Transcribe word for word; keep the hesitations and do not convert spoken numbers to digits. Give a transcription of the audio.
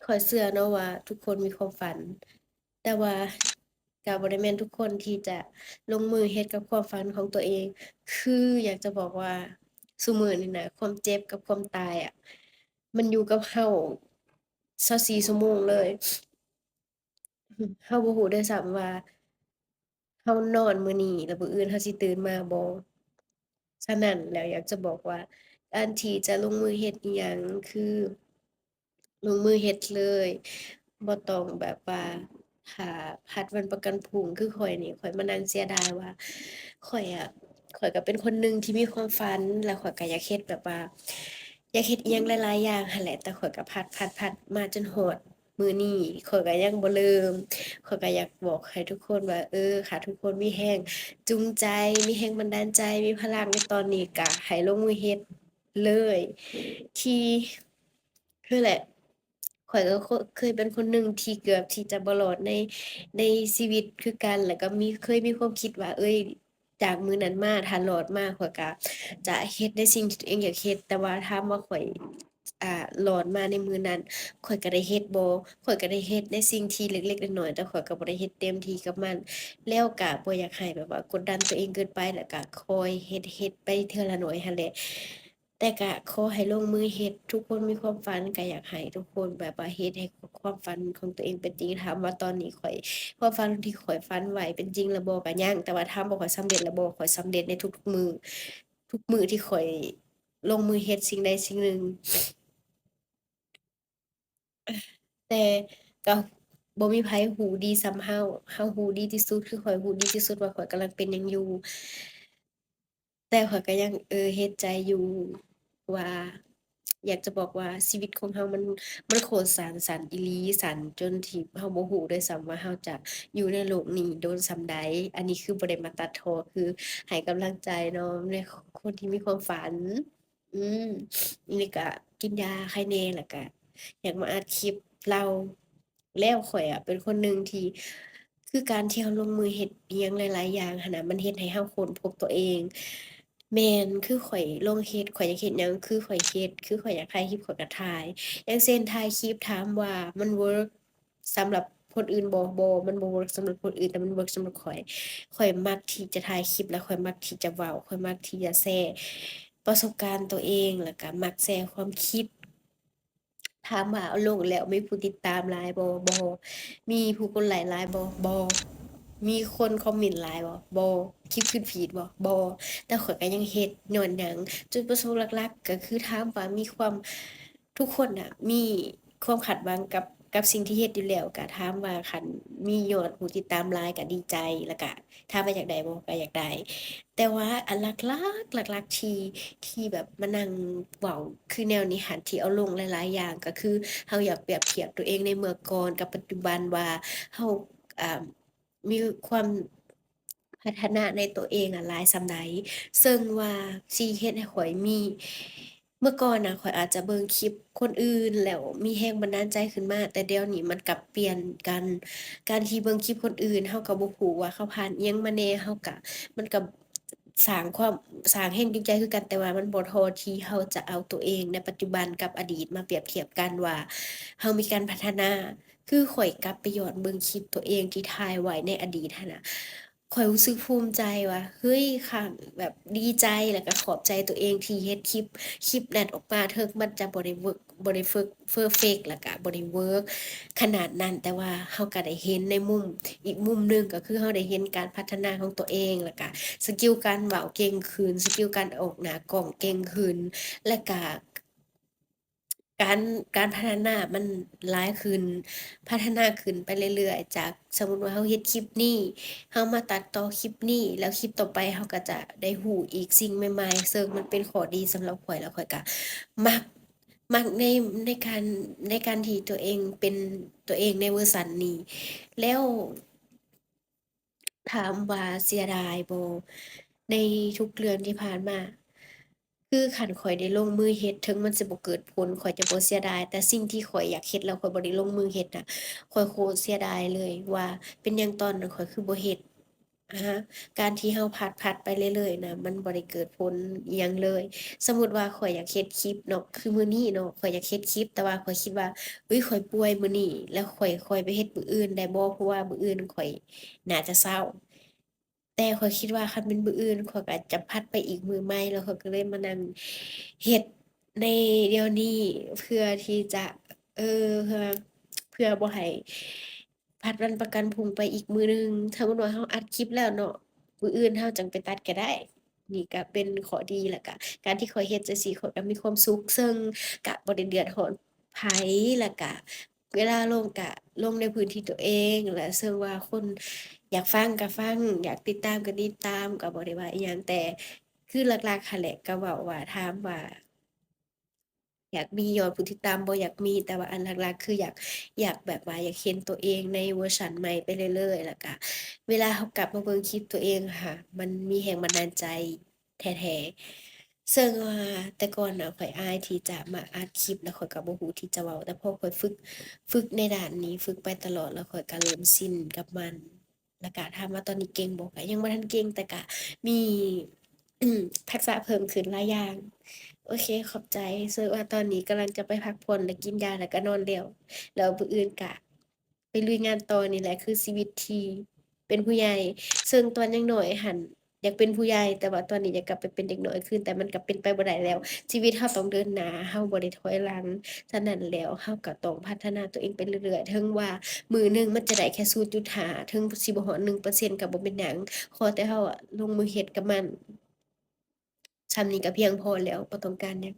ข้อยเชื่อเนาะว่าทุกคนมีความฝัน แต่ว่าก็บ่ได้แม่นทุกคนที่จะลงมือเฮ็ดกับความฝันของตัวเอง คืออยากจะบอกว่าซุมื้อนี้นะ ความเจ็บกับความตายอะ มันอยู่กับเราซาวสี่ชั่วโมงเลย เราบ่รู้ด้วยซ้ำว่า เรานอนมื้อนี้แล้วมื้ออื่นเราสิตื่นมาบ่ ฉะนั้นแล้วอยากจะบอกว่า การที่จะลงมือเฮ็ดอิหยัง คือ ลงมือเฮ็ดเลย บ่ต้องแบบว่า ถ้าผัดวันประกันพรุ่ง คือข้อยนี่ ข้อยมานั่งเสียดายว่า ข้อยอะ ข้อยก็เป็นคนหนึ่งที่มีความฝัน แล้วข้อยก็อยากเฮ็ดแบบว่า อยากเฮ็ดอิหยังหลายๆอย่างหั้นแหละ แต่ข้อยก็ผัด ผัด ผัดมาจนฮอดมื้อนี้ ข้อยก็ยังบ่เริ่ม ข้อยก็อยากบอกให้ทุกคนว่า เออ ถ้าทุกคนมีแรงจูงใจ มีแรงบันดาลใจ มีพลังในตอนนี้ ก็ให้ลงมือเฮ็ดเลย ที่ คือแหละ ข้อยก็เค- เคยเป็นคนหนึ่งที่เกือบที่จะบ่รอดใน ในชีวิตคือกัน แล้วก็มี เคยมีความคิดว่า เอ้ย จากมื้อนั้นมา ถ้ารอดมา ข้อยก็จะเฮ็ดในสิ่งที่ตัวเองอยากเฮ็ด แต่ว่าถามว่าข้อย อ่า รอดมาในมื้อนั้น ข้อยก็ได้เฮ็ดบ่ ข้อยก็ได้เฮ็ดในสิ่งที่เล็กๆน้อยๆ แต่ข้อยก็บ่ได้เฮ็ดเต็มที่กับมัน แล้วก็บ่อยากให้แบบว่ากดดันตัวเองเกินไป แล้วก็ค่อยเฮ็ด เฮ็ดไปเทื่อละน้อยหั้นแหละ แต่ก็ขอให้ลงมือเฮ็ด ทุกคนมีความฝัน ก็อยากให้ทุกคนแบบว่าเฮ็ดให้ความฝันของตัวเองเป็นจริง ถามว่าตอนนี้ข้อย ความฝันที่ข้อยฝันไว้เป็นจริงแล้วบ่ ก็ยัง แต่ว่าถามว่าข้อยสำเร็จแล้วบ่ ข้อยสำเร็จในทุกๆมื้อ ทุกมื้อที่ข้อยลงมือเฮ็ดสิ่งใดสิ่งหนึ่ง แต่ก็บ่มีไผฮู้ดีส่ำเฮา เฮาฮู้ดีที่สุด คือข้อยฮู้ดีที่สุดว่าข้อยกำลังเป็นหยังอยู่ แต่ข้อยก็ยัง เออ เฮ็ดใจอยู่ว่า อยากจะบอกว่าชีวิตของเฮามัน มันโคตรสั้น สั้นอีหลี สั้นจนที่เฮาบ่ฮู้ด้วยซ้ำว่าเฮาจะอยู่ในโลกนี้โดนส่ำใด อันนี้คือบ่ได้มาตัดพ้อ คือให้กำลังใจเนาะ ในคนที่มีความฝัน อืม นี่ก็กินยาไข้แน่ แล้วก็อยากมาอัดคลิปเล่า แล้วข้อยอะเป็นคนหนึ่งที่ คือการที่เฮาลงมือเฮ็ดอิหยังหลายๆอย่างหั้นน่ะ มันเฮ็ดให้เฮาค้นพบตัวเอง แม่น คือข้อยลองเฮ็ด ข้อยอยากเฮ็ดหยัง คือข้อยเฮ็ด คือข้อยอยากถ่ายคลิป ข้อยก็ถ่าย อย่างเช่น ถ่ายคลิป ถามว่ามันเวิร์กสำหรับคนอื่นบ่ บ่ มันบ่เวิร์กสำหรับคนอื่น แต่มันเวิร์กสำหรับข้อย ข้อยมักที่จะถ่ายคลิป แล้วข้อยมักที่จะเว้า ข้อยมักที่จะแชร์ประสบการณ์ตัวเอง แล้วก็มักแชร์ความคิด ถามว่าเอาลงแล้วมีผู้ติดตามหลายบ่ บ่ มีผู้กดไลก์หลายบ่ บ่ มีคนคอมเมนต์หลายบ่ บ่ คลิปขึ้นฟีดบ่ บ่ แต่ข้อยก็ยังเฮ็ด ย้อนหยัง จุดประสงค์หลักๆ ก็คือถามว่ามีความ ทุกคนน่ะมีความคาดหวังกับ กับสิ่งที่เฮ็ดอยู่แล้ว ก็ถามว่าคันมียอดผู้ติดตามหลายก็ดีใจ แล้วก็ถามว่าอยากได้บ่ ก็อยากได้ แต่ว่าอันหลักๆ หลักๆ ที่ ที่แบบมานั่งเว้าคือแนวนี้หั้น ที่เอาลงหลายๆอย่าง ก็คือเฮาอยากเปรียบเทียบตัวเองในเมื่อก่อนกับปัจจุบันว่าเฮา อ่า มีความพัฒนาในตัวเองอะหลายส่ำใด ซึ่งว่าสิเฮ็ดให้ข้อยมี เมื่อก่อนน่ะข้อยอาจจะเบิ่งคลิปคนอื่นแล้วมีแรงบันดาลใจขึ้นมา แต่เดี๋ยวนี้มันกลับเปลี่ยนกัน การที่เบิ่งคลิปคนอื่น เฮาก็บ่ฮู้ว่าเขาผ่านอิหยังมาแน่ เฮาก็ มันก็สร้างความ สร้างแรงจูงใจคือกัน แต่ว่ามันบ่เท่าที่เฮาจะเอาตัวเองในปัจจุบันกับอดีตมาเปรียบเทียบกันว่าเฮามีการพัฒนา คือข้อยกลับไปย้อนเบิ่งคลิปตัวเองที่ถ่ายไว้ในอดีตหั้นน่ะ ข้อยรู้สึกภูมิใจว่า เฮ้ย คันแบบดีใจ แล้วก็ขอบใจตัวเองที่เฮ็ดคลิป คลิปนั้นออกมา เถิงมันจะบ่ได้เวิร์ก บ่ได้เฟิก เพอร์เฟกต์ แล้วก็บ่ได้เวิร์กขนาดนั้น แต่ว่าเฮาก็ได้เห็นในมุม อีกมุมหนึ่งก็คือเฮาได้เห็นการพัฒนาของตัวเอง แล้วก็สกิลการเว้าเก่งขึ้น สกิลการออกหน้ากล้องเก่งขึ้น แล้วก็ การ การพัฒนามันหลายขึ้น พัฒนาขึ้นไปเรื่อยๆ จากสมมุติว่าเฮาเฮ็ดคลิปนี้ เฮามาตัดต่อคลิปนี้ แล้วคลิปต่อไปเฮาก็จะได้รู้อีกสิ่งใหม่ๆ ซึ่งมันเป็นข้อดีสำหรับข้อย แล้วข้อยก็มัก มักใน ในการ ในการที่ตัวเองเป็นตัวเองในเวอร์ชันนี้ แล้ว ถามว่าเสียดายบ่ ในทุกเรื่องที่ผ่านมา คือคันข้อยได้ลงมือเฮ็ด เถิงมันสิบ่เกิดผล ข้อยจะบ่เสียดาย แต่สิ่งที่ข้อยอยากเฮ็ดแล้วข้อยบ่ได้ลงมือเฮ็ดน่ะ ข้อยโคตรเสียดายเลยว่าเป็นหยังตอนนั้นข้อยคือบ่เฮ็ด อ่า การที่เราผัดๆ ไปเรื่อยๆ นะ มันบ่ได้เกิดผลอิหยังเลย สมมุติว่าข้อยอยากเฮ็ดคลิปเนาะ คือมื้อนี้เนาะ ข้อยอยากเฮ็ดคลิป แต่ว่าข้อยคิดว่า เฮ้ย ข้อยป่วยมื้อนี้ แล้วข้อย ข้อยไปเฮ็ดมื้ออื่นได้บ่ เพราะว่ามื้ออื่นข้อยน่าจะเซา แต่ข้อยคิดว่าคันเป็นมื้ออื่น ข้อยก็จะผัดไปอีกมื้อใหม่ แล้วข้อยก็เลยมานั่งเฮ็ดในเดี๋ยวนี้ เพื่อที่จะ เออ เพื่อ เพื่อบ่ให้ ผัดวันประกันพรุ่งไปอีกมื้อหนึ่ง สมมุติว่าเราอัดคลิปแล้วเนาะ มื้ออื่นเราจั่งไปตัดก็ได้ นี่ก็เป็นข้อดี แล้วก็การที่ข้อยเฮ็ดจั่งซี้ ข้อยก็มีความสุข ซึ่งก็บ่ได้เดือดร้อนไผ แล้วก็เวลาลงก็ลงในพื้นที่ตัวเอง และซึ่งว่าคนอยากฟังก็ฟัง อยากติดตามก็ติดตาม ก็บ่ได้ว่าอิหยัง แต่คือหลักๆ หั้นแหละ ก็เว้าว่า ถามว่า อยากมียอดผู้ติดตามบ่ อยากมี แต่ว่าอันหลักๆ คืออยาก อยากแบบว่าอยากเห็นตัวเองในเวอร์ชันใหม่ไปเรื่อยๆ แล้วก็เวลาเรากลับมาเบิ่งคลิปตัวเองอะค่ะ มันมีแรงบันดาลใจแท้ๆ ซึ่งว่าแต่ก่อนน่ะข้อยอายที่จะมาอัดคลิป แล้วข้อยก็บ่ฮู้ที่จะเว้า แต่พอข้อยฝึก ฝึกในด้านนี้ ฝึกไปตลอด แล้วข้อยก็เริ่มชินกับมัน แล้วก็ถามว่าตอนนี้เก่งบ่ ก็ยังบ่ทันเก่ง แต่ก็มี ทักษะเพิ่มขึ้นหลายอย่าง โอเค ขอบใจ ซึ่งว่าตอนนี้กำลังจะไปพักผ่อน และกินยา แล้วก็นอนแล้ว แล้วมื้ออื่นก็ไปลุยงานต่อ นี่แหละคือชีวิตที่เป็นผู้ใหญ่ ซึ่งตอนยังน้อยหั้นอยากเป็นผู้ใหญ่ แต่ว่าตอนนี้อยากกลับไปเป็นเด็กน้อยคืน แต่มันก็เป็นไปบ่ได้แล้ว ชีวิตเราต้องเดินหน้า เราบ่ได้ถอยหลัง ฉะนั้นแล้วเราก็ต้องพัฒนาตัวเองไปเรื่อยๆ ถึงว่ามื้อหนึ่งมันจะได้แค่ศูนย์จุดห้า ถึงสิบ่ฮอดหนึ่งเปอร์เซ็นต์ ก็บ่เป็นหยัง ขอแต่เราอะลงมือเฮ็ดกับมัน ส่ำนี้ก็เพียงพอแล้ว บ่ต้องการหยัง